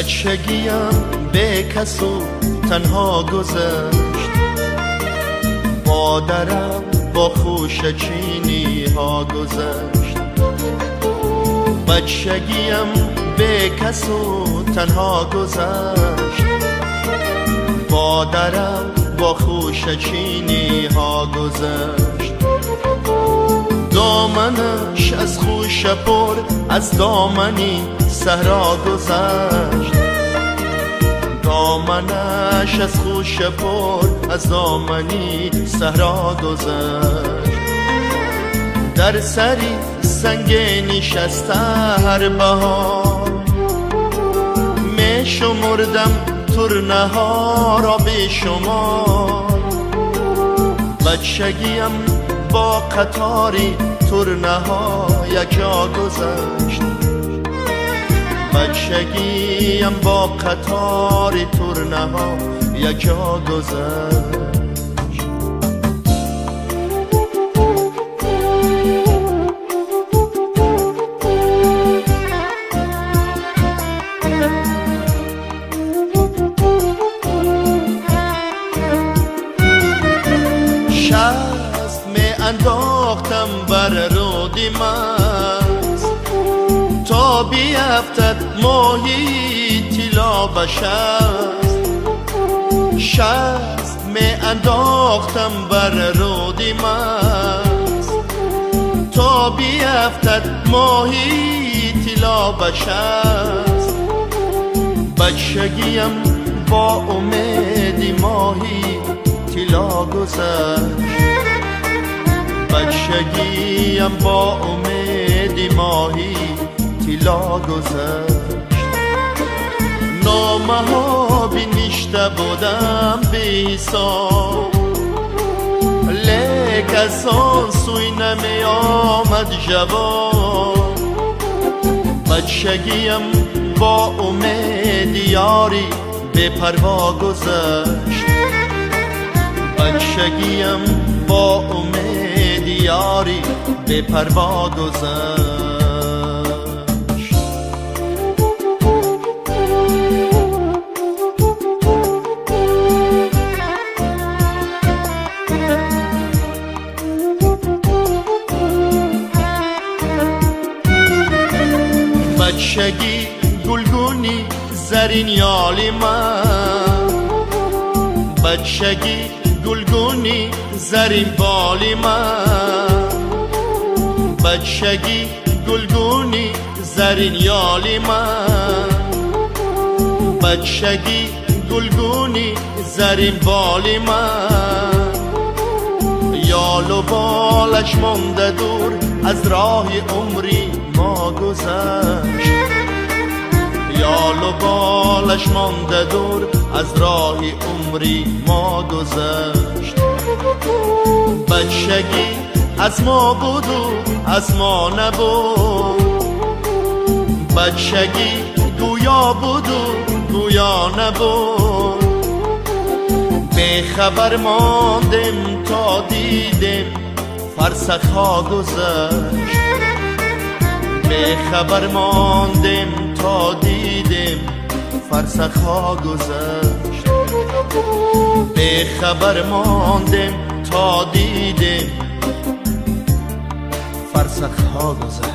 بچگیم به کس و تنها گذشت، با درم با خوش چینی ها گذشت. بچگیم به کس و تنها گذشت، با درم با خوش چینی ها گذشت. دامنش از خوش پر از دامنی صحرا گذشت، دامنش از خوش پر از دامنی صحرا گذشت. در سری سنگ نشسته هر بهار، می شمردم ترنه ها را به شمار. بچگیم با قطاری ترنه ها یکجا گذشت، بچگیم با قطار ترنه ها یکجا گذشت. شست می انداختم بر رودی مست، تا بیفتد ماهی طلا به شست. شست می انداختم بر رودی مست، تا بیفتد ماهی طلا به شست. بچگیم با امید ماهی طلا گذشت، بچگیم با امید ماهی طلا گذشت. نامه ها بنشته بودم به حساب، لیک از آن سوی نمی آمد جواب. بچگیم با امید یاری به پروا گذشت، بچگیم با امید یاری به پروا گذشت. بچگی گلگونی زرین یالی من، بچگی گلگونی زرین بالی من، بچگی گلگونی زرین یالی من، بچگی گلگونی زرین بالی من. یال و بالش مانده دور از راه عمری ما گذشت، یال و بالش مانده دور از راه عمری ما گذشت. بچگی از ما بود و از ما نبود، بچگی گویا بود و گویا نبود. بی خبر ماندیم تا دیدیم فرسخ ها گذشت، بی خبر ماندیم تا دیدیم فرسخ ها گذشت. بی خبر ماندیم تا دیدیم فرسخ ها گذشت.